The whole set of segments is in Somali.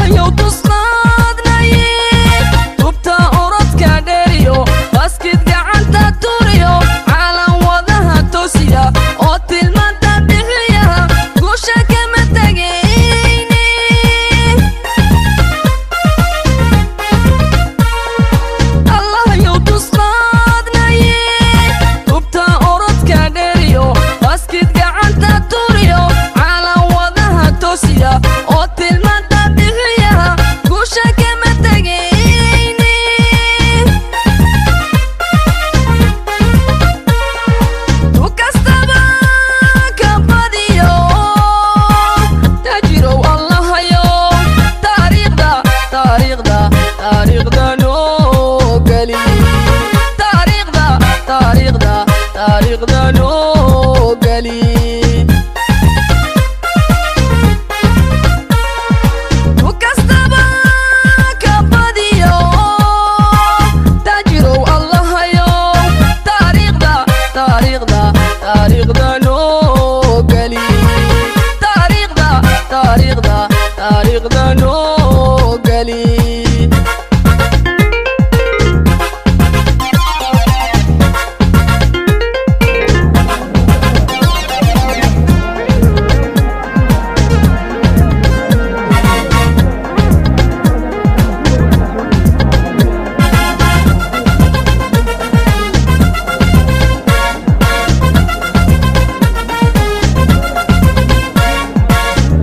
Allahayow tusqaadnaye, tubta orodka dheeriyo, baskid gacanta tuuriyo, calan wadaha toosiya oo tilmaanta bixiya, guusha kama tegayne. Allahayow tusqaadnaye, tubta orodka dheeriyo, baskid gacanta tuuriyo, calan wadaha toosiya oo tilmaanta bixiya, guusha kama tegayne. Tu kastaba ka badiyo, tajirow Allahayow, taariikhda taariikhda taariikhda noo geli, taariikhda taariikhda taariikhda noo geli. Tu kastaba ka badiyo, tajirow Allahayow, taariikhda taariikhda taariikhda noo geli, taariikhda taariikhda taariikhda noo geli.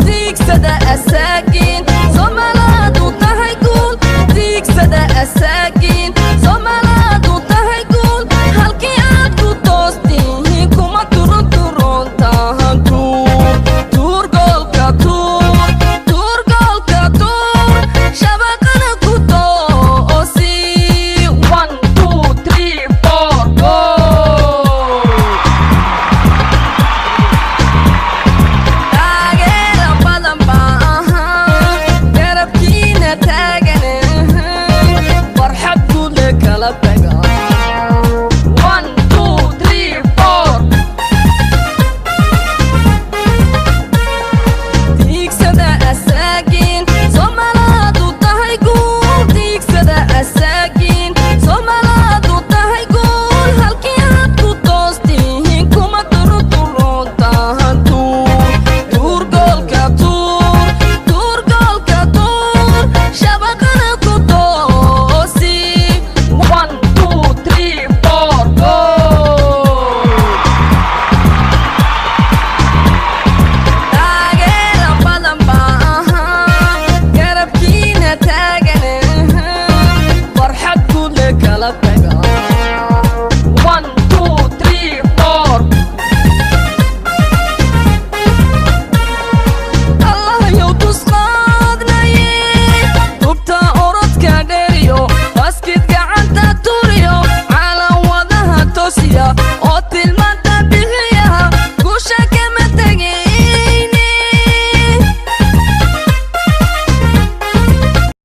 Tiigsada asaagiin Soomaalaadu tahay guul, tiigsada asaagiin Soomaalaadu tahay guul, halkii aad ku toostihiin kuma turunturoontahan. Tuur tuur goolka, tuur tuur goolka, tuur shabaqana ku toosi. 1 2 3 4 go! Taageera badan baa ahaa garabkiina taagan, farxad guudle kala taga.